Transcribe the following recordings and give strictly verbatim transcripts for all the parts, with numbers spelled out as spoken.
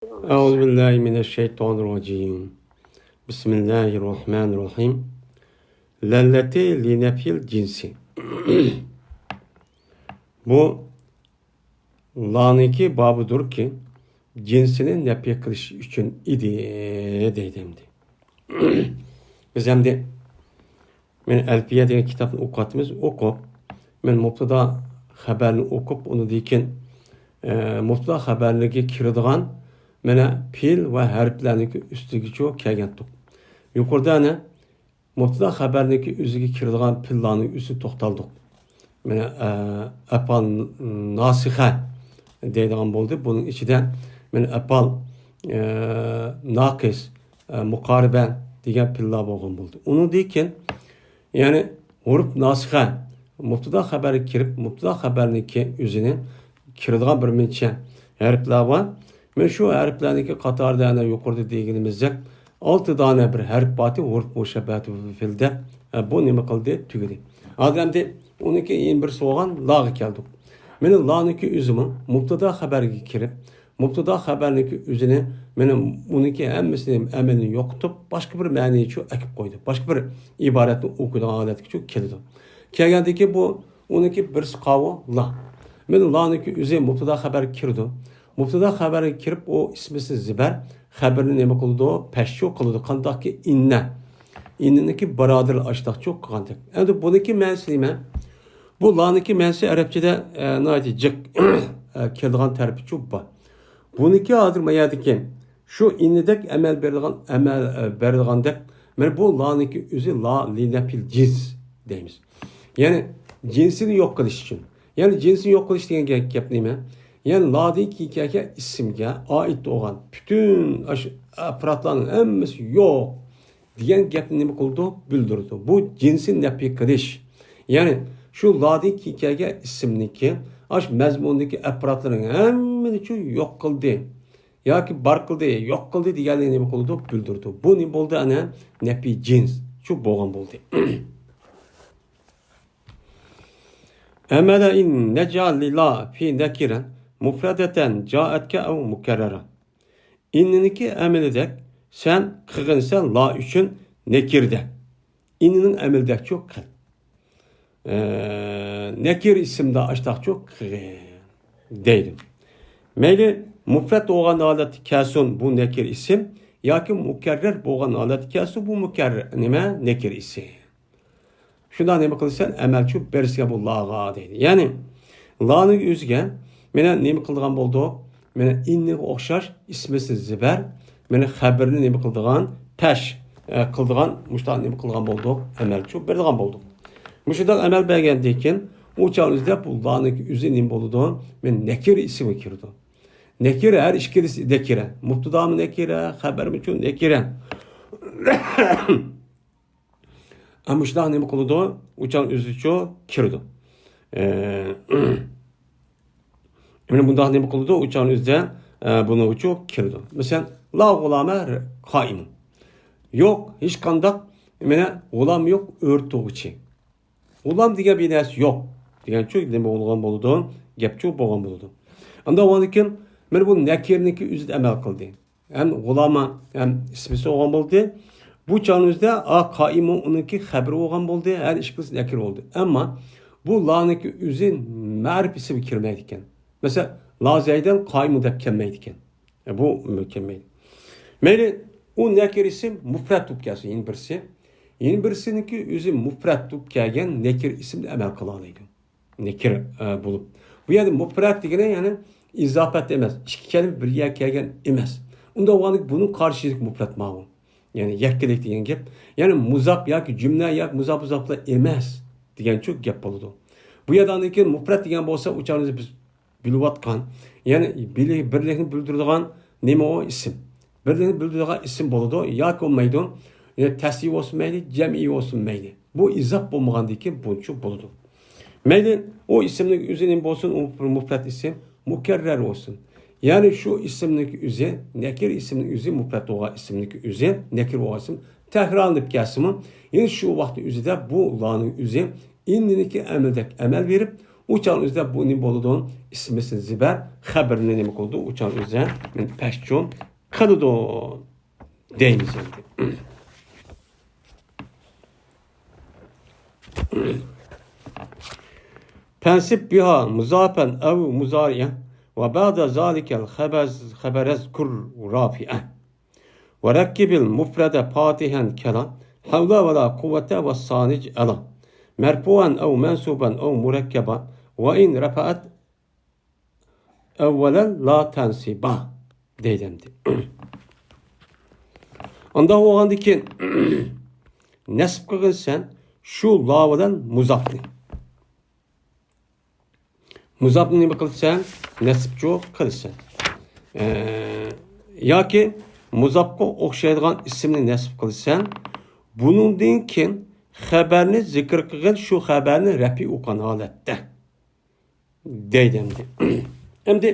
أعوذ بالله من الشيطان الرجيم. بسم الله الرحمن الرحيم. للتى لنفي الجنس. بۇ لانىڭكى بابىدۇركى، جىنسىنى نەپى قىلىش ئۈچۈن ئىدى، دەيدۇ ئەمدى. بىز ئەمدى، مەن ئەلپىيە دېگەن كىتابنى ئوقۇۋاتىمىز، ئوقۇپ، مەن مۇبتەدا خەبەرنى ئوقۇپ، ئۇنىڭدىن كېيىن، ئە، مۇبتەدا خەبەرلىرىگە كىرىدىغان، مانا، پېئىل ۋە ھەرپلەرنىڭكى ئۈستىگىچۇ كەلگەنتۇق. يۇقىرىدا ئەنە مۇبتەدا خەبەرنىڭكى ئۆزىگە كىرىدىغان پېئىللارنىڭ ئۈستىدە توختالدۇق. مانا، ئە، ئەپئال ناسىخە دەيدىغان بولدى. بۇنىڭ ئىچىدە مانا ئەپئال، ئە، ناقىس، ئە، مۇقارىبە دېگەن پېئىللار بولغان بولدى. ئۇنىڭدىن كېيىن، يەنى ھۇرۇپ ناسىخە، مۇبتەدا خەبەرگە كىرىپ، مۇبتەدا خەبەرنىڭكى ئۆزىنى كىرىدىغان بىر نەچچە ھەرپلەر بار. مانا شۇ ھەرپلەرنىڭكى قاتارىدا ئەنە يۇقىرىدا دېگىنىمىزدەك ئالتە دانە بىر ھەرپ بارتى، ھۇرۇپ مۇشەببەھەتى بىل فېئىل دەپ، ئە، بۇ نېمە قىلدى؟ تۈگىدى. ھازىر ئەمدى ئۇنىڭكى يەنە بىرسى بولغان لارغا كەلدۇق. مانا لانىڭكى ئۆزىمۇ مۇبتەدا خەبەرگە كىرىپ، مۇبتەدا خەبەرنىڭكى ئۆزىنى، مانا ئۇنىڭكى ھەممىسىنى ئەمەلنى يوقىتىپ، باشقا بىر مەنىچۇ ئەكىپ قويدى. باشقا بىر ئىبارەتنى ئوقۇيدىغان ھالەتكىچۇ كېلىدۇ. كەلگەندىكى بۇ ئۇنىڭكى بىرسى قاۋۇ لا. مانا لانىڭكى ئۆزى مۇبتەدا خەبەرگە كىرىدۇ. مۇبتەدا خەبەرگە كىرىپ، ئۇ ئىسمىسى زىبەر خەبىرىنى نېمە قىلىدۇ؟ پەشچۇ قىلىدۇ. قانداقكى ئىننە. ئىننىنىڭكى بۇرادىرى ئاشتاقچۇ قىلغاندەك. ئەمدى بۇنىڭكى مەنىسى نېمە؟ بۇ لانىڭكى مەنىسى ئەرەبچىدە، ئە، ناھايىتى جىق، ئە، كېلىدىغان تەرىپىچۇ بار. بۇنىڭكى ھازىر ما يەردىكى شۇ ئىننىدەك ئەمەل بېرىدىغان، ئەمەل، ئە، بېرىدىغاندەك، مانا بۇ لانىڭكى ئۆزى لا لىنەپىل جىنس دەيمىز. يەنى جىنسىنى يوق قىلىش ئۈچۈن. يەنى جىنسىنى يوق قىلىش دېگەن گەپ، گەپ نېمە؟ يەنى لادىن كېيىن كەلگەن ئىسىمگە ئائىت بولغان پۈتۈن ئاشۇ ئەپرادلارنىڭ ھەممىسى يوق دېگەن گەپنى نېمە قىلىدۇ؟ بىلدۈرىدۇ. بۇ جىنسىنى نەپى قىلىش. يەنى شۇ لادىن كېيىن كەلگەن ئىسىمنىڭكى ئاشۇ مەزمۇندىكى ئەپرادلىرىنىڭ ھەممىنى شۇ يوق قىلدى. ياكى بار قىلدى، يوق قىلدى دېگەنلىكنى نېمە قىلىدۇ؟ بىلدۈرىدۇ. بۇ نېمە بولدى؟ ئەنە نەپى جىنس شۇ بولغان بولدى. ئەمەلە ئىن نەجئەل لىلا فى نەكىرەن مۇفرەدەتەن جائەتكە ئەۋ مۇكەررەرە. ئىننىنىڭكى ئەمىلىدەك سەن قىلغىنسەن لا ئۈچۈن نەكىردە. ئىننىنىڭ ئەمىلىدەكچۇ قىل. ئە، نەكىر ئىسىمدا ئاشتاقچۇ قىلغىن دەيدۇ. مەيلى مۇفرەت بولغان ھالەتتە كەلسۇن بۇ نەكىر ئىسىم، ياكى مۇكەررەر بولغان ھالەتتە كەلسۇن بۇ مۇكەررەر، نېمە؟ نەكىر ئىسىم. شۇنداق نېمە قىلىسەن؟ ئەمەلچۇ بېرىسەن بۇ لاغا دەيدۇ. يەنى لانىڭ ئۆزىگە مانا نېمە قىلىدىغان بولدۇق؟ مانا ئىننىغا ئوخشاش ئىسمىسى زىبەر، مانا خەبىرىنى نېمە قىلىدىغان؟ پەش، ئە، قىلىدىغان، مۇشۇنداق نېمە قىلىدىغان بولدۇق؟ ئەمەلچۇ بېرىدىغان بولدۇق. مۇشۇنداق ئەمەل بەرگەندىن كېيىن ئۇ چاغ ئۆزىدە بۇ لانىڭ ئۆزى نېمە بولىدۇ؟ مانا نەكىرە ئىسىمگە كىرىدۇ. نەكىرە، ھەر ئىككىلىسى نەكىرە. مۇبتىدامۇ نەكىرە، خەبەرمۇچۇ نەكىرە. ئەمما شۇنداق نېمە قىلىدۇ؟ ئۇچان ئۆزىچۇ كىرىدۇ. ئە، مانا بۇنداق نېمە قىلىدۇ؟ ئۇچان ئۆزىدە، ئە، بۇنىڭچۇ كىرىدۇ. مەسىلەن، لا غۇلامە قائىمۇن. يوق، ھېچقانداق، مانا، غۇلام يوق، ئۆرە تۇرغۇچى. غۇلام دېگەن بىر نەرسە يوق دېگەنچۇ نېمە بولغان بولىدۇ؟ گەپچۇ بولغان بولىدۇ. ئاندىن ئۇنىڭدىن كېيىن مانا بۇ نەكىرىنىڭكى ئۆزىدە ئەمەل قىلدى. ھەم غۇلاما ھەم ئىسمىسى بولغان بولدى. بۇ چاغنىڭ ئۆزىدە ئا قائىمۇ ئۇنىڭكى خەبىرى بولغان بولدى. ھەر ئىككىلىسى نەكىر بولدى. ئەمما بۇ لانىڭكى ئۆزى مەرىپ ئىسىمگە كىرمەيدىكەن. مەسىلەن، لا زەيدەن قائىمۇ دەپ كەلمەيدىكەن. ئە، بۇ كەلمەيدۇ. مەيلى، ئۇ نەكىر ئىسىم مۇپرەت بولۇپ كەلسۇن، يەنە بىرسى. يەنە بىرسىنىڭكى ئۆزى مۇپرەت بولۇپ كەلگەن نەكىر ئىسىمنى ئەمەل قىلالايدۇ. نەكىر، ئە، بولۇپ. بۇ يەردە مۇپرەت دېگىنى، يەنى ئىزاپەت ئەمەس، ئىككى كەلىمە بىر يەرگە كەلگەن ئەمەس. ئۇنداق بولغاندا بۇنىڭ قارشىلىقى مۇپرەت ماۋۇ. يەنى يەككىلىك دېگەن گەپ. يەنى مۇزاپ ياكى جۈملە ياكى مۇزاپ مۇزاپلار ئەمەس دېگەنچۇ گەپ بولىدۇ. بۇ يەردە ئاندىن كېيىن مۇپرەت دېگەن بولسا، ئۇ چاغدا بىز بىلىۋاتقان، يەنى بىلى-، بىرلىكنى بىلدۈرىدىغان نېمە ئۇ؟ ئىسىم. بىرلىكنى بىلدۈرىدىغان ئىسىم بولىدۇ ياكى بولمايدۇ. يەنى تەسنىيە بولسۇن مەيلى، جەمئىي بولسۇن مەيلى. بۇ ئىزاپ بولمىغاندىن كېيىن بۇنچە بولىدۇ. مەيلى، ئۇ ئىسىمنىڭ ئۆزى نېمە بولسۇن؟ ئۇ بىر مۇپرەت ئىسىم، مۇكەررەر بولسۇن. يەنى شۇ ئىسىمنىڭ ئۆزى، نەكىر ئىسىمنىڭ ئۆزى، مۇپرەت بولغان ئىسىمنىڭ ئۆزى، نەكىر بولغان ئىسىم تەكرارلىنىپ كەلسىمۇ، يەنى شۇ ۋاقىتنىڭ ئۆزىدە بۇ لانىڭ ئۆزى ئىننىنىڭكى ئەمىلىدەك ئەمەل بېرىپ، ئۇ چاغنىڭ ئۆزىدە بۇ نېمە بولىدۇ؟ ئىسمىسى زىبەر، خەبىرنى نېمە قىلىدۇ؟ ئۇ چاغنىڭ ئۆزىدە مەن پەشچۇ قىلىدۇ دەيمىز ئەمدى. فانصب بها مضافا أو مضارعا، وبعد ذلك الخبر، خبر اذكر رافعا. وركب المفرد فاتحا كلا حول ولا قوة والثاني اجعلا. مرفوعا أو منصوبا أو مركبا، وإن رفعت أولا لا تنصبا دەيدۇ ئەمدى. ئانداق بولغاندىن كېيىن نەسب قىلغىنسەن شۇ لا بىلەن مۇزاپنى. مۇزاپنى نېمە قىلىسەن؟ نەسبچۇ قىلىسەن. ئە، ياكى مۇزاپقا ئوخشايدىغان ئىسىمنى نەسب قىلىسەن. بۇنىڭدىن كېيىن خەبەرنى زىكىر قىلغىن، شۇ خەبەرنى رەپئى ئوقۇغان ھالەتتە. دەيدۇ ئەمدى. ئەمدى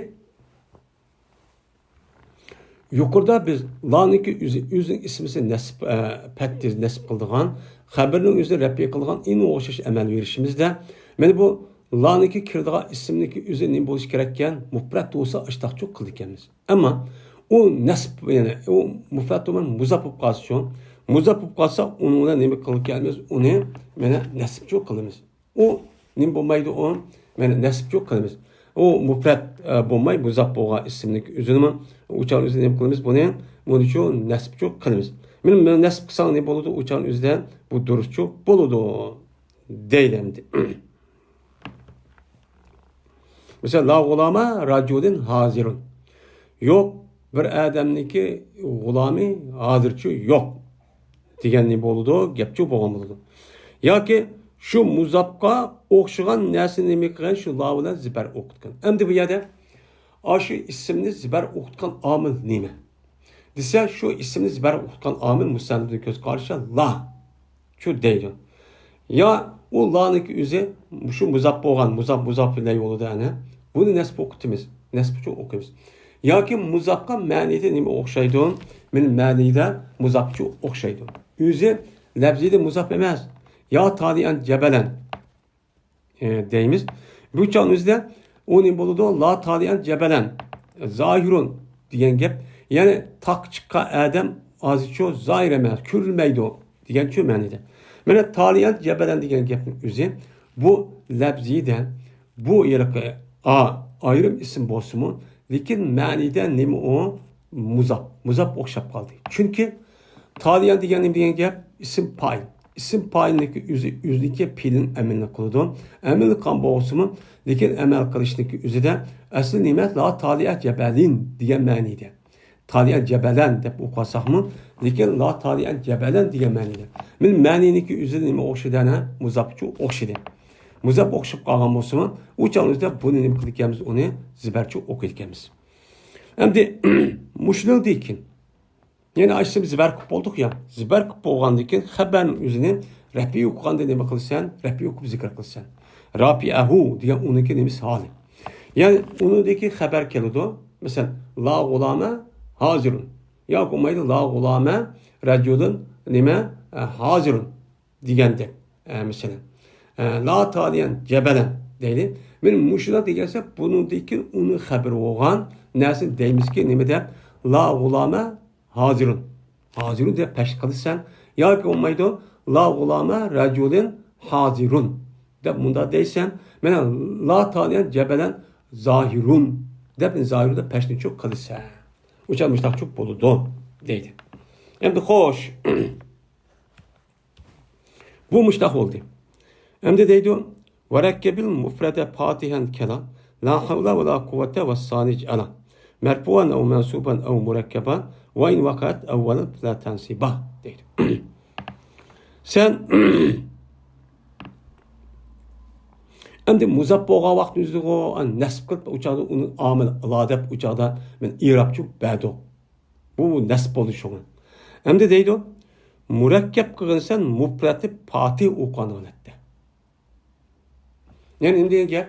يۇقىرىدا بىز لانىڭكى ئۆزى، ئۆزىنىڭ ئىسمىسى نەسب، ئە، پەتھە نەسب قىلىدىغان، خەبىرىنىڭ ئۆزىنى رەپئى قىلىدىغان ئېنىق ئوخشاش ئەمەل بېرىشىمىزدە، مانا بۇ لانىڭكى كىرىدىغان ئىسىمنىڭكى ئۆزى نېمە بولۇشى كېرەككەن؟ مۇپرەت بولسا ئاشتاقچۇ قىلىدىكەنمىز. ئەمما ئۇ نەسب، يەنى ئۇ مۇپرەت بولماي مۇزاپ بولۇپ قالسىچۇ؟ مۇزاپ بولۇپ قالسا ئۇنىڭ بىلەن نېمە قىلىدىكەنمىز؟ ئۇنى مانا نەسبچۇ قىلىمىز. ئۇ نېمە بولمايدۇ ئۇ؟ مانا نەسبچۇ قىلىمىز. ئۇ مۇپرەت، ئە، بولماي مۇزاپ بولغان ئىسىمنىڭكى ئۆزىنىمۇ ئۇ چاغ ئۆزىنى نېمە قىلىمىز؟ بۇنى، بۇنىچۇ نەسبچۇ قىلىمىز. مانا، مانا نەسب قىلساڭ نېمە بولىدۇ؟ ئۇ چاغ ئۆزىدە بۇ دۇرۇسچۇ بولىدۇ. دەيلى ئەمدى. مەسىلەن، لا غۇلامە راجۇلىن ھازىرۇن. يوق، بىر ئادەمنىڭكى غۇلامى ھازىرچۇ يوق دېگەن نېمە بولىدۇ؟ گەپچۇ بولغان بولىدۇ. ياكى شۇ مۇزاپقا ئوخشىغان نەرسىنى نېمە قىلغان؟ شۇ لا بىلەن زىبەر ئوقۇتقان. ئەمدى بۇ يەردە ئاشۇ ئىسىمنى زىبەر ئوقۇتقان ئامىل نېمە؟ دېسە، شۇ ئىسىمنى زىبەر ئوقۇتقان ئامىل مۇسەننىپنىڭ كۆز قارىشىچە لا. شۇ دەيدۇ. يا ئۇ لانىڭكى ئۆزى شۇ مۇزاپ بولغان، مۇزاپ، مۇزاپ ئىلەي بولىدۇ، ئەنە. بۇنى نەسب ئوقۇتىمىز، نەسب ئوقۇيمىز. ياكى مۇزاپقا مەنىدە نېمە ئوخشايدۇ؟ مانا مەنىدە مۇزاپچۇ ئوخشايدۇ. ئۆزى لەپزىدە مۇزاپ ئەمەس. يا تالىئەن جەبەلەن. ئە، دەيمىز. بۇ چاغنىڭ ئۆزىدە ئۇ نېمە بولىدۇ؟ لا تالىئەن جەبەلەن زاھىرۇن دېگەن گەپ. يەنى تاغقا چىققان ئادەم ھازىرچۇ زاھىر ئەمەس، كۆرۈلمەيدۇ دېگەنچۇ مەنىدە. مانا تالىئەن جەبەلەن دېگەن گەپنىڭ ئۆزى بۇ لەپزىدە، بۇ ھېلىقى ئا ئايرىم ئىسىم بولسىمۇ، لېكىن مەنىدە نېمە ئۇ؟ مۇزاپ. مۇزاپ ئوخشاپ قالدى. چۈنكى تالىئەن دېگەن نېمە دېگەن گەپ؟ ئىسىم پائىل. ئىسىم پائىلنىڭكى ئۆزى، ئۆزىنىڭكى پېئىلىنى ئەمەلنى قىلىدۇ. ئەمەلنى قىلغان بولسىمۇ، لېكىن ئەمەل قىلىشنىڭكى ئۆزىدە ئەسلى نېمە؟ لا تالىئە جەبەلىن دېگەن مەنىدە. تالىئە جەبەلەن دەپ ئوقۇۋالساقمۇ، لېكىن لا تالىئە جەبەلەن دېگەن مەنىدە. مانا مەنىنىڭكى ئۆزىدە نېمە ئوخشىدى ئەنە؟ مۇزاپچۇ ئوخشىدى. مۇزاپ ئوخشاپ قالغان بولسىمۇ، ئۇ چاغنىڭ ئۆزىدە بۇنى نېمە قىلىدىكەنمىز؟ ئۇنى زىبەرچۇ ئوقۇيدىكەنمىز. ئەمدى مۇشۇنىڭدىن كېيىن يەنە ئاشۇ زىبەر قىلىپ بولدۇق يا. زىبەر قىلىپ بولغاندىن كېيىن خەبەرنىڭ ئۆزىنى رەپئى ئوقۇغاندا نېمە قىلىسەن؟ رەپئى ئوقۇپ زىكىر قىلىسەن. رافىئەھۇ دېگەن ئۇنىڭكى نېمىسى؟ ھالى. يەنى ئۇنىڭدىكى خەبەر كېلىدۇ. مەسىلەن، لا غۇلامە ھازىرۇن. ياكى بولمايدۇ، لا غۇلامە راجۇلۇن نېمە؟ ئە، ھازىرۇن دېگەندەك. ئە، مەسىلەن، ئە، لا تالىئەن جەبەلەن دەيلى. مانا مۇشۇنداق دېگەنسە، بۇنىڭدىكى ئۇنىڭ خەبىرى بولغان نەرسىنى دەيمىزكى، نېمە دەپ؟ لا غۇلامە ھازىرۇن. ھازىرۇن دەپ پەش قىلىسەن. ياكى بولمايدۇ، لا غۇلامە راجۇلىن ھازىرۇن دەپ مۇنداق دەيسەن. مانا لا تالىئەن جەبەلەن زاھىرۇن دەپ، زاھىرۇن دەپ پەشنى چوق قىلىسەن. ئۇچا مۇشتاق چوق بولىدۇ دەيدۇ. ئەمدى خوش. بۇ مۇشتاق بولدى. ئەمدى دەيدۇ، ۋەرەككەبىل مۇفرەدە پاتىھەن كەلا، لا ھەۋلە ۋە لا قۇۋۋەتە ۋە سانىج ئەلا. مەرپۇئەن ئەۋ مەنسۇبەن ئەۋ مۇرەككەبەن، ۋە ئىن ۋەقەت ئەۋۋەلەن فەلا تەنسىبا دەيدۇ. سەن ئەمدى مۇزاپ بولغان ۋاقىتنى ئۆزىغۇ نەسب قىلىپ، ئۇ چاغدا ئۇنى ئامىل ئالا دەپ، ئۇ چاغدا مەن ئىرابچۇ بەردۇق. بۇ نەسب بولدى شۇڭا. ئەمدى دەيدۇ، مۇرەككەپ قىلغىنسەن مۇپرەتنى پاتىھ ئوقۇغان ھالەتتە. يەنى نېمە دېگەن گەپ؟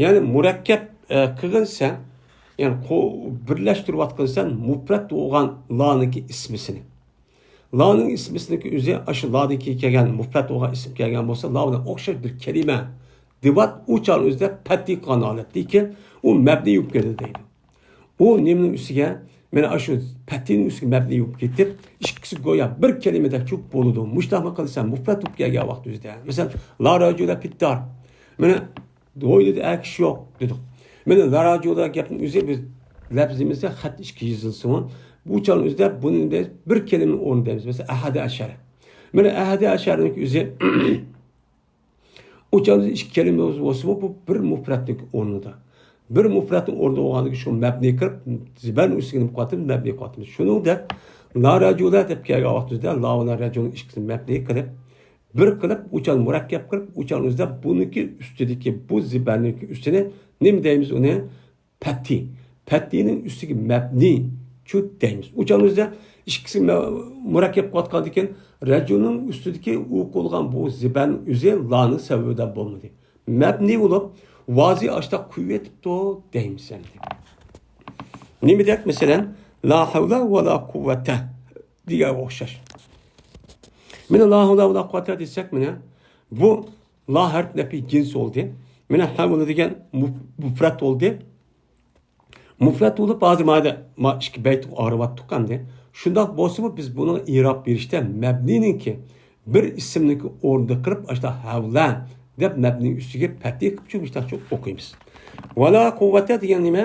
يەنى مۇرەككەپ، ئە، قىلغىنسەن، يەنى قو-، بىرلەشتۈرۈۋاتقىنسەن مۇپرەت بولغان لانىڭكى ئىسمىسىنى. لانىڭ ئىسمىسىنىڭكى ئۆزى ئاشۇ لادىن كېيىن كەلگەن مۇپرەت بولغان ئىسىم كەلگەن بولسا، لا بىلەن ئوخشاش بىر كەلىمە دېۋات ئۇ چاغنىڭ ئۆزىدە پەتھى قىلغان ھالەتتىكى، ئۇ مەبنىي بولۇپ كېتىدۇ دەيدۇ. ئۇ نېمىنىڭ ئۈستىگە؟ مانا ئاشۇ پەتھىنىڭ ئۈستىگە مەبنىي بولۇپ كېتىپ، ئىككىسى گويا بىر كەلىمىدەك چۈشۈپ بولىدۇ. مۇشۇنداقمۇ قىلسا مۇپرەت بولۇپ كەلگەن ۋاقىت ئۆزىدە. مەسىلەن، لا رەجۇلە فىددار. مانا ھويلىدا ئەر كىشى يوق دېدۇق. مانا لا رەجۇلە گەپنىڭ ئۆزى بىز لەپزىمىزدە خەت ئىككى يېزىلسىمۇ، بۇ چاغنىڭ ئۆزىدە بۇنى بىر كەلىمىنىڭ ئورنىدا دەيمىز. مەسىلەن، ئەھەدە ئەشەرە. مانا ئەھەدە ئەشەرىنىڭ ئۆزى ئۇ چاغدا ئىككى كەلىمە بولسىمۇ، بۇ بىر مۇپرەتنىڭ ئورنىدا. بىر مۇپرەتنىڭ ئورنىدا بولغاندىكىن شۇ مەبنىي كىرىپ، زىبەرنىڭ ئۈستىگە نېمە قىلىۋاتىمىز؟ مەبنىي قىلىۋاتىمىز. شۇنىڭدەك لا رەجۇلە دەپ كەلگەن ۋاقتىمىزدا لا بىلەن رەجۇلنىڭ ئىككىسىنى مەبنىي قىلىپ، بىر قىلىپ، ئۇ چاغدا مۇرەككەپ قىلىپ، ئۇ چاغنىڭ ئۆزىدە بۇنىڭكى ئۈستىدىكى، بۇ زىبەرنىڭكى ئۈستىنى نېمە دەيمىز ئۇنى؟ پەتھى. پەتھىنىڭ ئۈستىگە مەبنىي چۈ دەيمىز. ئۇ چاغنىڭ ئۆزىدە ئىككىسى مە-، مۇرەككەپ قىلىۋاتقاندىكىن، رەجۇلنىڭ ئۈستىدىكى ئۇ قىلغان بۇ زىبەرنىڭ ئۆزى لانىڭ سەۋەبىدىن بولمىدى. مەبنىي بولۇپ، ۋازى ئاشتاق قويۇۋېتىپتۇ دەيمىز ئەمدى. نېمىدەك؟ مەسىلەن، لا ھەۋلە ۋە لا قۇۋۋەتە دېگەنگە ئوخشاش. مانا لا ھەۋلە ۋە لا قۇۋۋەتە دېسەك، مانا بۇ لا ھەرپ نەپى جىنس بولدى. مانا ھەۋلە دېگەن مۇ-، مۇپرەت بولدى. مۇپرەت بولۇپ، ھازىر مانا، ما ئىككى بەيت ئايرىۋاتتۇق ئەمدى. شۇنداق بولسىمۇ، بىز بۇنىڭ ئىراب بېرىشتە مەبنىنىڭكى بىر ئىسىمنىڭكى ئورنىدا قىلىپ، ئاشۇنداق ھەۋلە دەپ مەبنىنىڭ ئۈستىگە پەتھى قىلىپ، شۇ مۇشتاقچە ئوقۇيمىز. ۋە لا قۇۋۋەتە دېگەن نېمە؟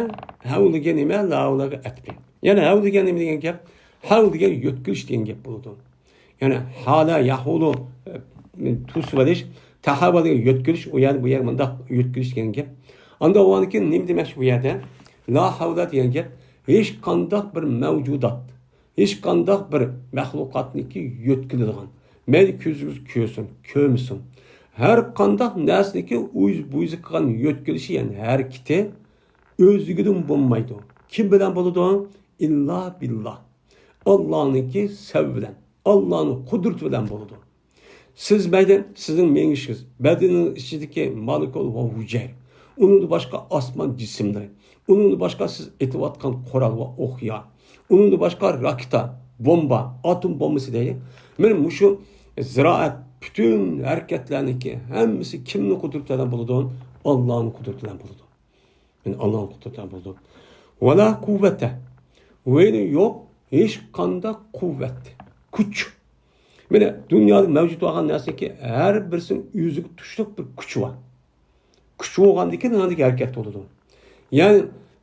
ھەۋلىگە نېمە؟ لا ھەۋلىگە ئەتپى. يەنى ھەۋل دېگەن نېمە دېگەن گەپ؟ ھەۋل دېگەن يۆتكىلىش دېگەن گەپ بولىدۇ. يەنى ھالە يەھۇلۇ، ئە، توسۇۋېلىش، تەھەۋۋەلگە يۆتكىلىش، ئۇ يەر، بۇ يەر مۇنداق يۆتكىلىش دېگەن گەپ. ئاندا ئۇنىڭدىن كېيىن نېمە دېمەكچى بۇ يەردە؟ لا ھەۋلە دېگەن گەپ ھېچقانداق بىر مەۋجۇدات، ھېچقانداق بىر مەخلۇقاتنىڭكى يۆتكىلىدىغان، مەيلى كۆزىڭىز كۆرسۇن، كۆرمىسۇن، ھەر قانداق نەرسىنىڭكى ئۇيز-بۇيزى قىلغان يۆتكىلىشى، يەنى ھەرىكىتى ئۆزلۈكىدىن بولمايدۇ. كىم بىلەن بولىدۇ؟ ئىللا بىللا. ئاللانىڭكى سەۋ بىلەن، ئاللانىڭ قۇدرىتى بىلەن بولىدۇ. سىز مەيلى سىزنىڭ مېڭىشىڭىز، بەدىنىڭىز ئىچىدىكى مولېكۇل ۋە ھۈجەيرە، ئۇنىڭدىن باشقا ئاسمان جىسىملىرى، ئۇنىڭدىن باشقا سىز ئېتىۋاتقان قورال ۋە ئوق يا، ئۇنىڭدىن باشقا راكېتا، بومبا، ئاتوم بومبىسى دەيلى. مانا مۇشۇ زىرائەت، پۈتۈن ھەرىكەتلەرنىڭكى ھەممىسى كىمنىڭ قۇدرىتى بىلەن بولىدۇ؟ ئاللانىڭ قۇدرىتى بىلەن بولىدۇ. يەنى ئاللانىڭ قۇدرىتى بىلەن بولىدۇ. ۋەلا قۇۋۋەتە. ۋە يەنى يوق ھېچقانداق قۇۋۋەت، كۈچ. مانا دۇنيادا مەۋجۇت بولغان نەرسىنىڭكى ھەر بىرسىنىڭ ئۆزىگە تۇشلۇق بىر كۈچى بار. كۈچ بولغاندىكىن ئاندىكى ھەرىكەت بولىدۇ. يەنى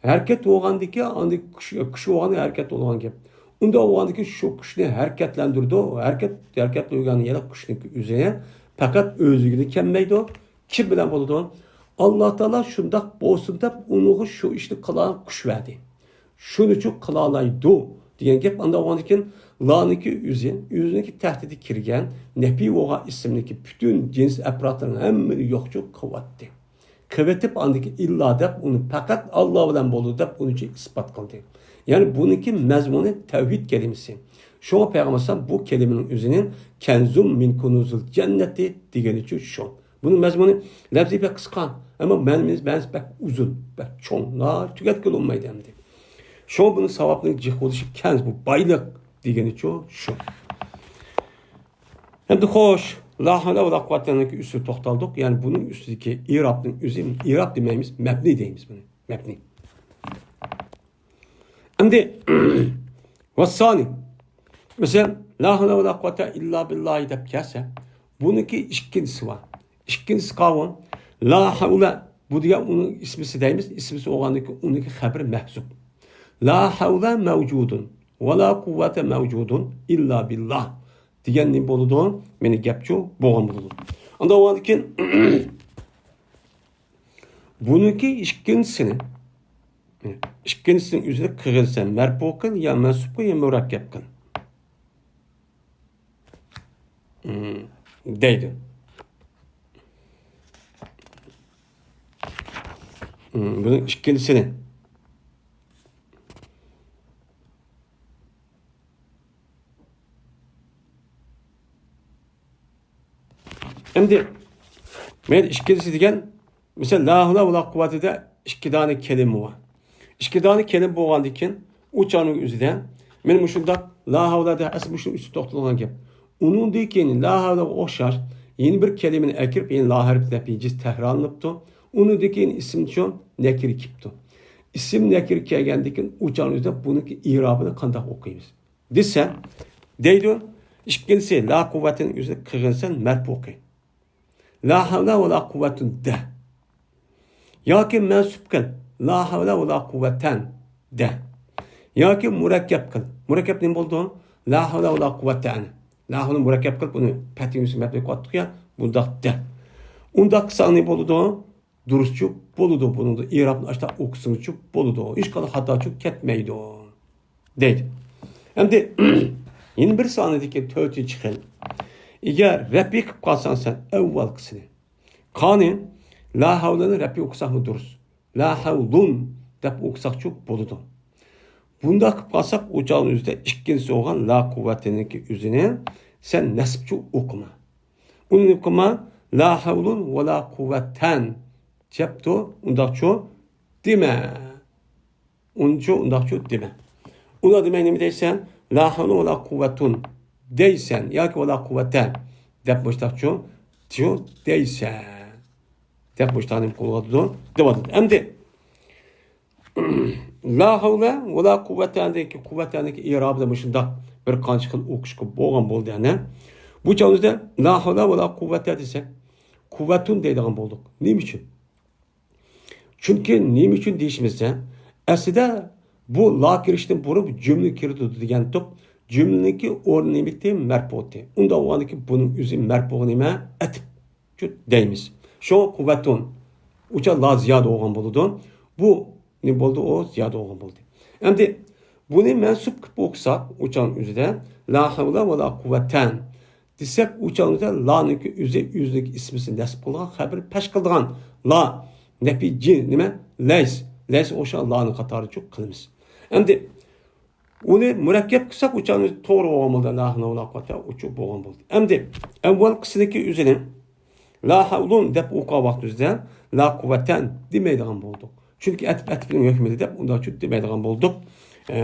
ھەرىكەت بولغاندىكى ئاندىكى كۈچ، كۈچ بولغاندا ھەرىكەت بولىدىغان گەپ. ئۇنداق بولغاندىكى شۇ كۈچنى ھەرىكەتلەندۈرىدۇ. ھەرىكەت، ھەرىكەتلەنگەن يەنە كۈچنىڭكى ئۆزى پەقەت ئۆزلۈكىدىن كەلمەيدۇ. كىم بىلەن بولىدۇ؟ ئاللا تائالا شۇنداق بولسۇن دەپ ئۇنىڭغا شۇ ئىشنى قىلارغا كۈچ بەردى. شۇنى ئۈچۈن قىلالايدۇ دېگەن گەپ. ئانداق بولغاندىكىن لانىڭكى ئۆزى، ئۆزىنىڭكى تەھتىدە كىرگەن نەپى بولغان ئىسىمنىڭكى پۈتۈن جىنس ئەپرادلىرىنىڭ ھەممىنى يوقچۇ قىلىۋەتتى. قىلىۋېتىپ ئاندىكى ئىللا دەپ ئۇنى پەقەت ئاللا بىلەن بولىدۇ دەپ ئۇنى ئىسپات قىلدى. يەنى بۇنىڭكى مەزمۇنى تەۋھىد كەلىمىسى. شۇڭا پەيغەمبەر ئەلەيھىسسالام بۇ كەلىمىنىڭ ئۆزىنى كەنزۇم مىن كۇنۇزىل جەننەتى دېگىنىچۇ شۇ. بۇنىڭ مەزمۇنى لەپزى بەك قىسقا، ئەمما مەنىمىز، مەنىسى بەك ئۇزۇن، بەك چوڭ، ناھايىتى تۈگەتكىلى بولمايدۇ ئەمدى. شۇڭا بۇنىڭ ساۋابىنىڭ جىق بولۇشى كەنز، بۇ بايلىق دېگىنىچۇ شۇ. ئەمدى خوش، لا ھەۋلە ۋە لا قۇۋۋەتەنىڭكى ئۈستىدە توختالدۇق. يەنى بۇنىڭ ئۈستىدىكى ئىرابنىڭ ئۆزى، ئىراب دېمەيمىز، مەبنى دەيمىز بۇنى. مەبنى. ئەمدى ۋەسسانى. مەسىلەن، لا ھەۋلە ۋە لا قۇۋۋەتە ئىللا بىللاھى دەپ كەلسە، بۇنىڭكى ئىككىنچىسى بار. ئىككىنچىسى قاۋۇن. لا ھەۋلە، بۇ دېگەن ئۇنىڭ ئىسمىسى دەيمىز. ئىسمىسى بولغاندىكىن ئۇنىڭكى خەبىرى مەھزۇپ. لا ھەۋلە مەۋجۇدۇن ۋە لا قۇۋۋەتە مەۋجۇدۇن ئىللا بىللاھ دېگەن نېمە بولىدۇ؟ مېنى گەپچۇ بولغان بولىدۇ. ئانداق بولغاندىكىن بۇنىڭكى ئىككىنچىسىنى، ئىككىنچىسىنىڭ ئۆزىنى قىلغىنسەن مەرپۇ قىل يا مەنسۇپ قىل يا مۇرەككەپ قىل. مم، دەيدۇ. مم، بۇنىڭ ئىككىنچىسىنى. ئەمدى مەن ئىككىنچىسى دېگەن، مىسال، لا ھەۋلە ۋە لا قۇۋۋەتىدە ئىككى دانە كەلىمە بار. ئىككى دانە كەلىمە بولغاندىن كېيىن، ئۇ چاغنىڭ ئۆزىدە مەن مۇشۇنداق لا ھەۋلە دە ئەسلى مۇشۇنىڭ ئۈستىدە توختالغان گەپ. ئۇنىڭدىن كېيىن لا ھەۋلەگە ئوخشاش يەنە بىر كەلىمىنى ئەكىرىپ، يەنە لا ھەرپ نەپىي جىنس تەكرارلىنىپتۇ. ئۇنىڭدىن كېيىن ئىسىم شۇ نەكىرە كېلىپتۇ. ئىسىم نەكىرە كەلگەندىن كېيىن ئۇ چاغنىڭ ئۆزىدە بۇنىڭكى ئىرابىنى قانداق ئوقۇيمىز دېسە، دەيدۇ، ئىككىنچىسى، لا قۇۋۋەتىنىڭ ئۆزىنى قىلغىنسەن مەرپۇ قىل. لا ھەۋلە ۋە لا قۇۋۋەتۇن دە. ياكى مەنسۇپ قىل. لا ھەۋلە ۋە لا قۇۋۋەتەن دە. ياكى مۇرەككەپ قىل. مۇرەككەپ نېمە بولىدۇ؟ لا ھەۋلە ۋە لا قۇۋۋەتەن. لا ھەۋلە مۇرەككەپ قىلىپ، ئۇنى پەتھىنى ئۈستىگە مەپلەپ قويۇپتۇق يا، بۇنداق دە. ئۇنداق قىلساڭ نېمە بولىدۇ؟ دۇرۇسچۇ بولىدۇ. بۇنىڭدا ئىرابنى ئاشتا ئوقۇسىڭىزچۇ بولىدۇ. ھېچقانداق خاتاچۇ كەتمەيدۇ. دەيدۇ. ئەمدى يەنە بىر سانىدىكى تۆتىنچى خىل. ئەگەر رەپئى قىلىپ قالساڭ سەن ئەۋۋالقىسىنى. قانى لا ھەۋلىنى رەپئى ئوقۇساقمۇ دۇرۇس. لا ھەۋلۇن دەپ ئوقۇساقچۇ بولىدۇ. بۇنداق قىلىپ قالساق، ئۇ چاغنىڭ ئۆزىدە ئىككىنچىسى بولغان لا قۇۋۋەتىنىڭكى ئۆزىنى سەن نەسبچۇ ئوقۇما. ئۇنى قىلما، لا ھەۋلۇن ۋە لا قۇۋۋەتەن دەپتۇ، ئۇنداقچۇ دېمە. ئۇنچۇ ئۇنداقچۇ دېمە. ئۇنداق دېمەي نېمە دەيسەن؟ لا ھەۋلۇن ۋە لا قۇۋۋەتۇن دەيسەن ياكى ۋە لا قۇۋۋەتە دەپ مۇشتاقچۇ چۇ دەيسەن. دەپ مۇشتاق نېمە قىلىۋاتىدۇ؟ دەۋاتىدۇ. ئەمدى لا ھەۋلە ۋە لا قۇۋۋەتەنىڭكى، قۇۋۋەتەنىڭكى ئىرابىدا مۇشۇنداق بىر قانچە خىل ئوقۇشقا بولغان بولدى، ئەنە. بۇ چاغدا لا ھەۋلە ۋە لا قۇۋۋەتە دېسەك، قۇۋۋەتۇن دەيدىغان بولدۇق. نېمە ئۈچۈن؟ چۈنكى نېمە ئۈچۈن دېيىشىمىزچە، ئەسلىدە بۇ لا كىرىشتىن بۇرۇن جۈملە كىرىدۇ دېگەنتۇق. جۈملىنىڭكى ئورنى نېمىتى؟ مەرپۇتى. ئۇنداق بولغاندىكىن بۇنىڭ ئۆزى مەرپۇغا نېمە؟ ئەتىپ. شۇ دەيمىز. شۇڭا قۇۋۋەتۇن. ئۇچا لا زىيادە بولغان بولىدۇ. بۇ نېمە بولدى؟ ئۇ زىيادە بولغان بولدى. ئەمدى بۇنى مەنسۇپ قىلىپ ئوقۇساق، ئۇچان ئۆزىدە لا ھەۋلە ۋە لا قۇۋۋەتەن دېسەك، ئۇچان ئۆزىدە لانىڭكى ئۆزى، ئۆزىنىڭكى ئىسمىسى نەسب قىلغان خەبىرى پەش قىلىدىغان لا نەپى جىن نېمە؟ لەيس. لەيس ئوخشىغان لانىڭ قاتارىدا چوق قىلىمىز. ئەمدى ئۇنى مۇرەككەپ قىلساق، ئۇچانى توغرا بولغان بولدى. لا ھەۋلە ۋە لا قۇۋۋەتە ئۇچۇ بولغان بولدى. ئەمدى ئەۋۋەلقىسىدىكى ئۆزىنى لا ھەۋلۇن دەپ ئوقۇغان ۋاقتىمىزدا لا قۇۋۋەتەن دېمەيدىغان بولدۇق. چۈنكى ئەتىپ ئەتىپنىڭ ھۆكمىدە دەپ ئۇنداقچۇ دېمەيدىغان بولدۇق. ئە،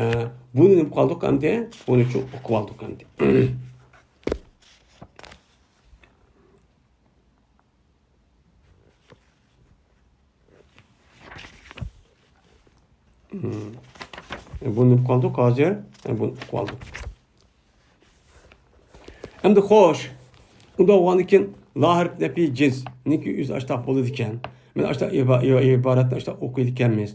بۇنى نېمە قىلدۇق ئەمدى؟ بۇنىچۇ ئوقۇۋالدۇق ئەمدى. بۇنى ئوقۇپ قالدۇق ھازىر. بۇنى ئوقۇپ قالدۇق. ئەمدى خوش. ئۇنداق بولغاندىكىن لا ھەرپ نەپى جىنسنىڭكى ئۆزى ئاشتاق بولىدىكەن. مەن ئاشتاق ئىبا-، ئىبا-، ئىبارەتنى ئاشتاق ئوقۇيدىكەنمىز.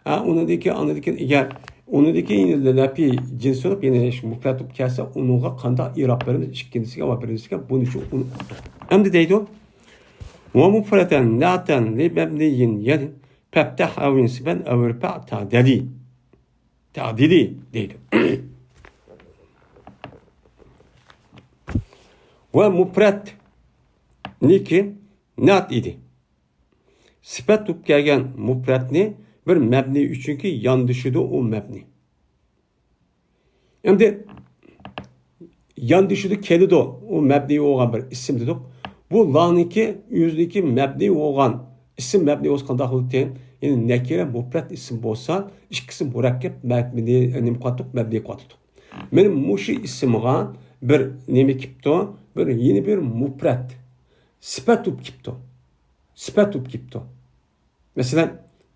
ھە، ئۇنىڭدىكى، ئاندىكى ئەگەر ئۇنىڭدىكى نەپى جىنس بولۇپ، يەنى مۇپرەت بولۇپ كەلسە، ئۇنىڭغا قانداق ئىراب بېرىمىز؟ ئىككىنچىسىگە ۋە بىرىنچىسىگە بۇنى شۇ ئۇنى ئوقۇدۇق. ئەمدى دەيدۇ، ۋە مۇپرەتەن نەتەن لىمەبنىيىن يەنى پەپتەھ ئەۋ ئىنسىبەن ئەۋ ئىرپەئ تەدىلى. تەدىلى دەيدۇ. ۋە مۇپرەتنىكى نەت ئىدى. سۈپەت بولۇپ كەلگەن مۇپرەتنى بىر مەبنى ئۈچۈنكى ياندىشىدۇ ئۇ مەبنى. ئەمدى ياندىشىدا كېلىدۇ. ئۇ مەبنىي بولغان بىر ئىسىم دېدۇق. بۇ لانىڭكى ئۆزىنىڭكى مەبنىي بولغان ئىسىم مەبنىي بولسا قانداق بولىدىكەن؟ يەنى نەكىرە مۇپرەت ئىسىم بولسا، ئىككىسى مۇرەككەپ مەبنىي، نېمە قىلاتتۇق؟ مەبنىي قىلاتتۇق. مېنىڭ مۇشۇ ئىسىمغا بىر نېمە كېپتۇ؟ بىر يەنە بىر مۇپرەت سۈپەت بولۇپ كېپتۇ. سۈپەت بولۇپ كېپتۇ. مەسىلەن،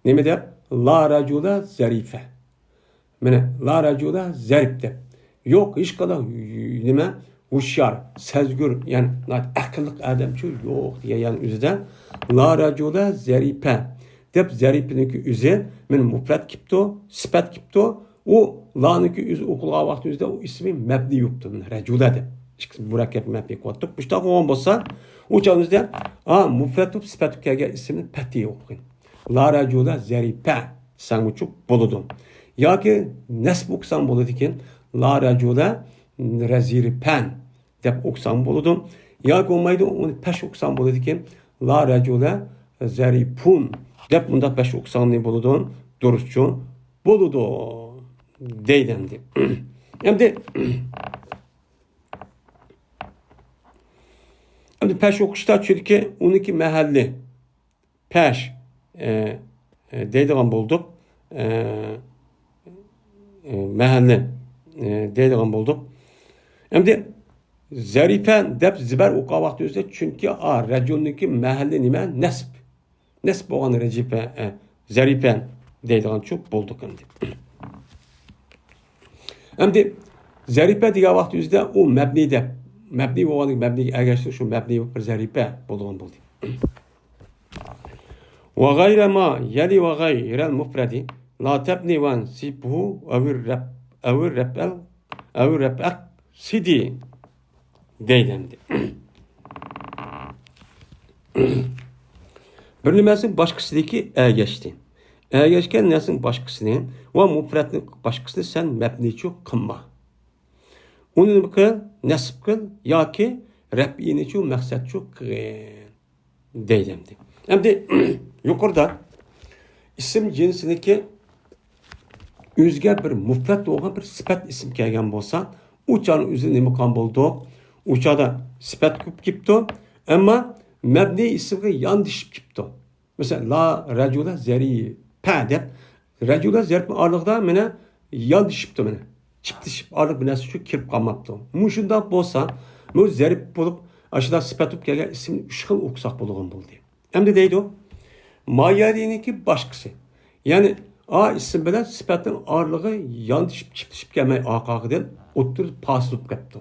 نېمە دەپ؟ لا رەجۇلە زەرىفە. مانا، لا رەجۇلە زەرىپ دەپ. يوق، ھېچقانداق نېمە؟ ھوشيار، سەزگۈر، يەنى ناھايىتى ئەقىللىق ئادەمچۇ يوق دېگەن يەنى ئۆزىدە. لا رەجۇلە زەرىپە دەپ زەرىپىنىڭكى ئۆزى مانا مۇپرەت كېپتۇ، سۈپەت كېپتۇ. ئۇ لانىڭكى ئۆزى ئوقۇلغان ۋاقتى ئۆزىدە ئۇ ئىسمى مەبنىي بوپتۇ. مانا رەجۇلە دەپ. ئىككىسى مۇرەككەپ مەبنىي قىلىۋاتتۇق. مۇشۇنداق بولغان بولسا، ئۇ چاغ ئۆزىدە، ھا، مۇپرەت بولۇپ سۈپەت بولۇپ كەلگەن ئىسىمنى پەتھىي ئوقۇغىن. لا رەجۇلە زەرىپە دېسەڭمۇچۇ بولىدۇ. ياكى نەسب ئوقۇساڭ بولىدىكەن، لا رەجۇلە رەزىرىپەن دەپ ئوقۇساڭ بولىدۇ. ياكى بولمايدۇ، ئۇنى پەش ئوقۇساڭ بولىدىكەن، لا رەجۇلە زەرىپۇن دەپ مۇنداق پەش ئوقۇساڭ نېمە بولىدۇ؟ دۇرۇسچۇ بولىدۇ دەيدۇ ئەمدى. ئەمدى، ئەمدى پەش ئوقۇشتا چۈنكى ئۇنىڭكى مەھەللى پەش، ئە، ئە، دەيدىغان بولدۇق. ئە، ئە، مەھەللى، ئە، دەيدىغان بولدۇق. ئەمدى زەرىپە دەپ زىبەر ئوقۇغان ۋاقتى ئۆزىدە، چۈنكى، ئا، رەجۇلنىڭكى مەھەللى نېمە؟ نەسب. نەسب بولغان رەجىپە، ئە، زەرىپە دەيدىغان چۇ بولدۇق ئەمدى. ئەمدى زەرىپە دېگەن ۋاقتى ئۆزىدە ئۇ مەبنى دەپ، مەبنى بولغان، مەبنىگە ئەگەشتۈرۈپ شۇ مەبنى بىر زەرىپە بولىدىغان بولدى. وغير ما يلي وغير المفرد لا تبن وانصبه أو الرفع، أو الرفع، أو الرفع اقصد دەيدۇ ئەمدى. بىر نېمەسىنىڭ باشقىسىدىكى ئەگەشتى. ئەگەشكەن نەرسىنىڭ باشقىسىنى ۋە مۇپرەتنىڭ باشقىسىنى سەن مەبنىچۇ قىلما. ئۇنى نېمە قىل؟ نەسب قىل ياكى رەپئىنىچۇ مەقسەتچۇ قىلغىن. دەيدۇ ئەمدى. ئەمدى يۇقىرىدا ئىسىم جىنسىنىڭكى ئۆزىگە بىر مۇپرەت بولغان بىر سۈپەت ئىسىم كەلگەن بولسا، ئۇ چاغنىڭ ئۆزى نېمە قىلغان بولىدۇ؟ ئۇ چاغدا سۈپەت كۆپ كېلىپتۇ، ئەمما مەبنىي ئىسىمغا ياندىشىپ كېلىپتۇ. مەسىلەن، لا رەجۇلە زەرىپە دەپ، رەجۇلە زەرىپە ئارىلىقىدا مانا ياندىشىپتۇ، مانا چىپلىشىپ، ئارىلىق بىر نەرسە ئۈچۈن كىرىپ قالماپتۇ. مۇشۇنداق بولسا، بۇ زەرىپ بولۇپ، ئاشۇنداق سۈپەت بولۇپ كەلگەن ئىسىمنى ئۈچ خىل ئوقۇساق بولىدىغان بولدى. ئەمدى دەيدۇ، ما يەلىنىڭكى باشقىسى. يەنى، ئا ئىسىم بىلەن سۈپەتنىڭ ئارىلىقى ياندىشىپ، چىپلىشىپ كەلمەي، ئارقىدىن ئوتتۇرىدا پاسىل بولۇپ كەپتۇ.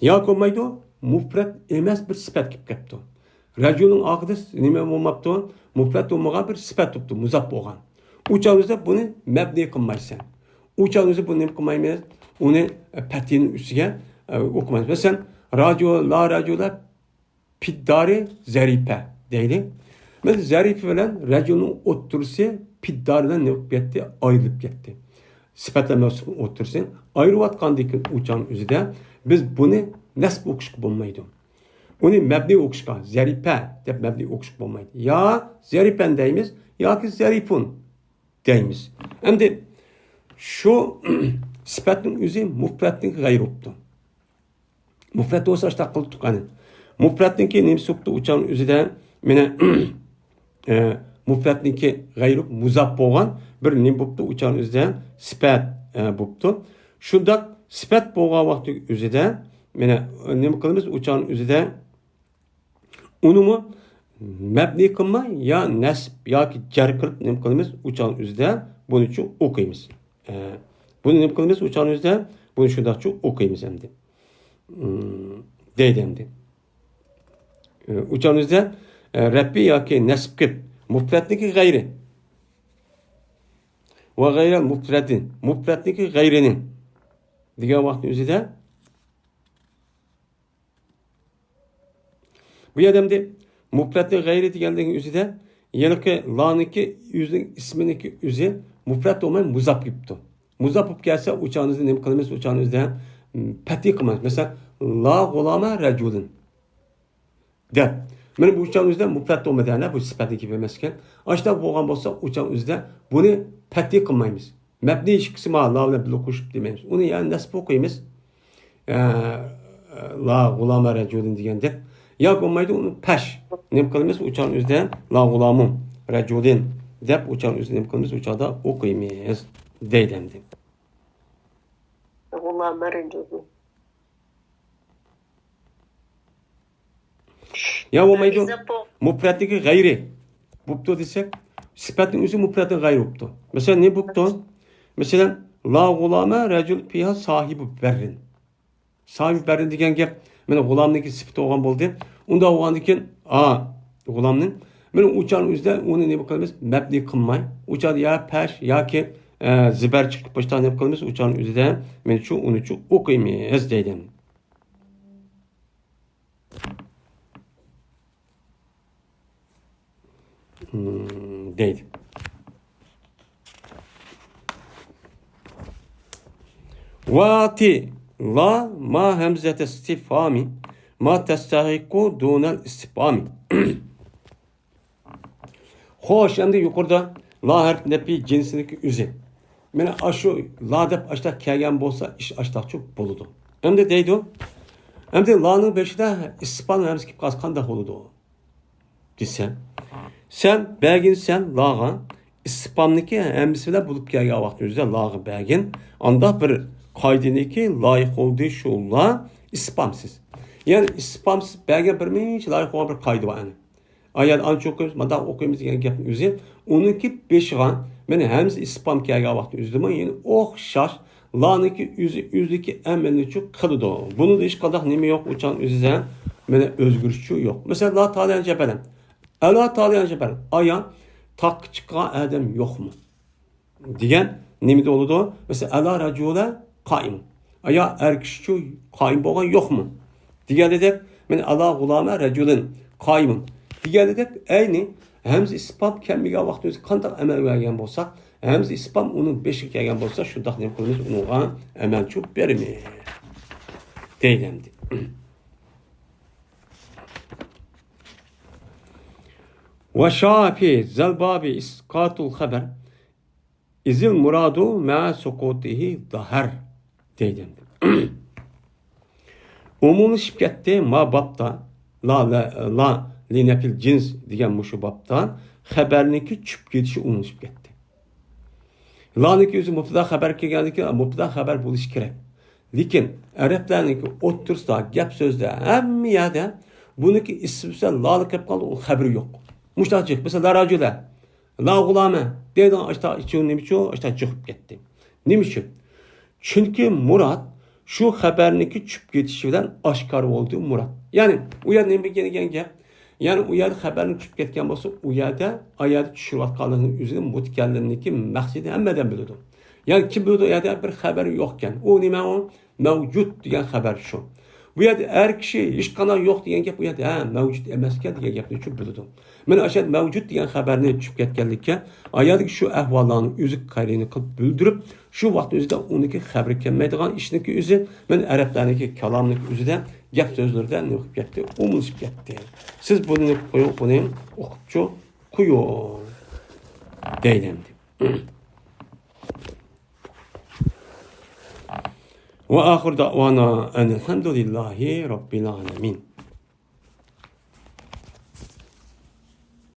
ياكى بولمايدۇ، مۇپرەت ئەمەس بىر سۈپەت كېلىپ كەپتۇ. رەجۇلنىڭ ئارقىدا نېمە بولماپتۇ؟ مۇپرەت بولمىغان بىر سۈپەت بوپتۇ، مۇزاپ بولغان. ئۇ چاغدا بىز بۇنى مەبنىي قىلمايسەن. ئۇ چاغدا بىز بۇنى نېمە قىلمايمىز؟ ئۇنى، ئە، پەتھىنىڭ ئۈستىگە، ئە، ئوقۇمايمىز. مەسىلەن، راجۇ، لا راجۇلە پىددارى زەرىپە دەيلى. مەسىلەن، زەرىپە بىلەن رەجۇلنىڭ ئوتتۇرىسى پىددار بىلەن نېمە بولۇپ كەتتى؟ ئايرىلىپ كەتتى. سۈپەتلەر مەۋسۇپىنىڭ ئوتتۇرىسى ئايرىۋاتقاندىن كېيىن ئۇ چاغنىڭ ئۆزىدە بىز بۇنى نەسب ئوقۇشقا بولمايدۇ. ئۇنى مەبنىي ئوقۇشقا، زەرىپە دەپ مەبنىي ئوقۇشقا بولمايدۇ. يا زەرىپەن دەيمىز ياكى زەرىپۇن دەيمىز. ئەمدى شۇ سۈپەتنىڭ ئۆزى مۇپرەتنىڭ غەيرى بوپتۇ. مۇپرەت بولسا ئاشتاق قىلدۇق قانى. مۇپرەتنىڭكى نېمىسى بوپتۇ ئۇچان ئۆزىدە؟ مانا، ئە، مۇپرەتنىڭكى غەيرى مۇزاپ بولغان بىر نېمە بوپتۇ ئۇچان ئۆزىدە؟ سۈپەت، ئە، بوپتۇ. شۇنداق سۈپەت بولغان ۋاقتى ئۆزىدە، مانا، نېمە قىلىمىز ئۇچان ئۆزىدە؟ ئۇنىمۇ مەبنىي قىلماي يا نەسب ياكى جەر قىلىپ نېمە قىلىمىز؟ ئۇچان ئۆزىدە بۇنىچۇ ئوقۇيمىز. ئە، بۇنى نېمە قىلىمىز؟ ئۇچان ئۆزىدە بۇنى شۇنداقچۇ ئوقۇيمىز ئەمدى. ئىم، دەيدۇ ئەمدى. ئە، ئۇچان ئۆزىدە، ئە، رەپبى ياكى نەسب قىلىپ مۇپرەتنىكى غەيرى. ۋە غەيرەل مۇپرەتىن. مۇپرەتنىكى غەيرىنى. دېگەن ۋاقىتنىڭ ئۆزىدە بۇ يەردە ئەمدى مۇپرەتنىڭ غەيرى دېگەنلىكنىڭ ئۆزىدە، ھېلىقى لانىڭكى ئۆزىنىڭ ئىسمىنىڭكى ئۆزى مۇپرەت بولماي مۇزاپ بوپتۇ. مۇزاپ بولۇپ كەلسە، ئۇچانىزدا نېمە قىلىمىز؟ ئۇچانىزدا، م، پەتھى قىلىمىز. مەسىلەن، لا غۇلاما رەجۇلىن دەپ. مانا بۇ ئۇچان ئۆزىدە مۇپرەت بولمىدى، ئەنە بۇ سۈپەتنىڭكى ئەمەسكەن. ئاشۇنداق بولغان بولسا، ئۇچان ئۆزىدە بۇنى پەتھى قىلمايمىز. مەبنىي ئىككىسى ما لا بىلەن بىللە قوشۇپ دېمەيمىز. ئۇنى يا نەسب ئوقۇيمىز. ئە، لا غۇلاما رەجۇلىن دېگەندەك. ياكى بولمايدۇ، ئۇنى پەش. نېمە قىلىمىز؟ ئۇچان ئۆزىدە لا غۇلامۇ رەجۇلىن دەپ ئۇچان ئۆزىدە نېمە قىلىمىز؟ ئۇچادا ئوقۇيمىز. دەيدۇ ئەمدى. غۇلاما رەجۇلىن. يا بولمايدۇ. مۇپرەتنىكى غەيرى بوپتۇ دېسەك، سۈپەتنىڭ ئۆزى مۇپرەتنىڭ غەيرى بوپتۇ. مەسىلەن، نېمە بوپتۇ؟ مەسىلەن، لا غۇلاما رەجۇل فىھا ساھىبۇ بەررىن. ساھىبى بەررىن دېگەن گەپ، مانا غۇلامنىڭكى سۈپىتى بولغان بولدى. ئۇنداق بولغاندىن كېيىن، ئا، غۇلامنىڭ، مانا ئۇچان ئۆزىدە ئۇنى نېمە قىلىمىز؟ مەبنىي قىلماي. ئۇچان يا پەش ياكى، ئە، زىبەر چىقىپ باشتا نېمە قىلىمىز؟ ئۇچان ئۆزىدە، مانا شۇ، ئۇنى شۇ ئوقۇيمىز دەيدۇ. دەيدۇ. ۋەتى لا ما ھەمزەتە ئىستىفھامى ما تەستەھىققۇ دۇنەل ئىستىفھامى. خوش، ئەمدى يۇقىرىدا لا ھەرپ نەپى جىنسىنىڭكى ئۆزى. مانا ئاشۇ لا دەپ ئاشتاق كەلگەن بولسا، ئىش ئاشتاقچۇ بولىدۇ. ئەمدى دەيدۇ، ئەمدى لانىڭ بېشىدا ئىستىفھام ھەمزىسى كېلىپ قالسا قانداق بولىدۇ؟ دېسە، سەن بەرگىنسەن لاغا، ئىستىفھامنىڭكى ھەمزىسى بىلەن بولۇپ كەلگەن ۋاقىتنىڭ ئۆزىدە لاغا بەرگىن، ئانداق بىر قائىدىنىڭكى لايىق بولدى شۇ لا ئىسپامسىز. يەنى ئىسپامسىز بەرگەن بىر نەچچە لايىق بولغان بىر قائىدە بار ئەنە. ئايەت ئانچە ئوقۇيمىز، مانداق ئوقۇيمىز دېگەن گەپنىڭ ئۆزى، ئۇنىڭكى بېشىغا مانا ھەمزە ئىسپام كەلگەن ۋاقىتنىڭ ئۆزىدىمۇ يەنە ئوخشاش لانىڭكى ئۆزى، ئۆزىدىكى ئەمەلنى چۈ قىلىدۇ. بۇنىڭدا ھېچقانداق نېمە يوق، ئۇچان ئۆزى مانا ئۆزگىرىشچۇ يوق. مەسىلەن، لا تالىيان جەبەلەن. ئەلا تالىيان جەبەلەن. ئايا تاغقا چىققان ئادەم يوقمۇ؟ دېگەن نېمىدە بولىدۇ؟ مەسىلەن، ئەلا رەجۇلە قائىم. ئايا ئەر كىشىچۇ قائىم بولغان يوقمۇ؟ دېگەندەك، مەن ئەلا غۇلامە رەجۇلىن قائىمۇن. دېگەندەك، ئەينى ھەمزە ئىسپام كەلمىگەن ۋاقتىمىز قانداق ئەمەل بەرگەن بولساق، ھەمزە ئىسپام ئۇنىڭ بېشىغا كەلگەن بولسا، شۇنداق نېمە قىلىمىز، ئۇنىڭغا ئەمەلچۇ بېرىمىز. دەيدۇ ئەمدى. ۋە شائە فى زەل بابى ئىسقاتۇل خەبەر. ئىزىل مۇرادۇ مە سۇقۇتىھى داھەر دەيدۇ. ئومۇملىشىپ كەتتى ما بابتا، لا، لا، لا لىنەپىل جىنس دېگەن مۇشۇ بابتا خەبەرنىڭكى چۈشۈپ كېتىشى ئومۇملىشىپ كەتتى. لانىڭكى ئۆزى مۇبتەدا خەبەر كەلگەندىكىن مۇبتەدا خەبەر بولۇشى كېرەك. لېكىن ئەرەبلەرنىڭكى ئوتتۇرىسىدا گەپ سۆزدە ھەممە يەردە بۇنىڭكى ئىسمى بىلەن لالىق كەپ قالدى، ئۇ خەبىرى يوق. مۇشۇنداق جىق، مەسىلەن، لا راجۇلە، لا غۇلامە دەيدىغان ئاشتا ئىچىۋ نېمە ئۈچۈن ئاشتا جىقىپ كەتتى؟ نېمە ئۈچۈن؟ چۈنكى مۇراد شۇ خەبەرنىڭكى چۈشۈپ كېتىشى بىلەن ئاشكارا بولدى مۇراد. يەنى ئۇ يەردە نېمە دېگەن گەپ؟ يەنى ئۇ يەردە خەبەرنىڭ چۈشۈپ كەتكەن بولسا، ئۇ يەردە ئايەتتە چۈشۈرۈۋاتقانلىقىنىڭ ئۆزىنى مۇتەكەللىمنىڭكى مەقسىتى ھەممە ئادەم بىلىدۇ. يەنى كىم بىلىدۇ؟ ئۇ يەردە بىر خەبەر يوقكەن. ئۇ نېمە ئۇ؟ مەۋجۇت دېگەن خەۋەر شۇ. بۇ يەردە ئەر كىشى ھېچقانداق يوق دېگەن گەپ، بۇ يەردە ھە، مەۋجۇت ئەمەسكەن دېگەن گەپنى چۈشۈپ بىلىدۇ. مانا ئاشۇ يەردە مەۋجۇت دېگەن خەۋەرنى چۈشۈپ كەتكەنلىككە، ئايەتتىكى شۇ ئەھۋاللارنى ئۆزى قەرىنە قىلىپ بىلدۈرۈپ، شۇ ۋاقىتنىڭ ئۆزىدە ئۇنىڭكى خەۋىرى كەلمەيدىغان ئىشنىڭكى ئۆزى، مانا ئەرەبلەرنىڭكى كالامىنىڭكى ئۆزىدە گەپ سۆزلىرىدە نېمە قىلىپ كەتتى؟ ئومۇملىشىپ كەتتى. سىز بۇنى قويۇڭ، بۇنى ئوقۇپچۇ قويۇڭ دەيدۇ ئەمدى. ۋە ئاخىر دەئۋانا ئەنىل ھەمدۇلىللاھى رەببىل ئالەمىن.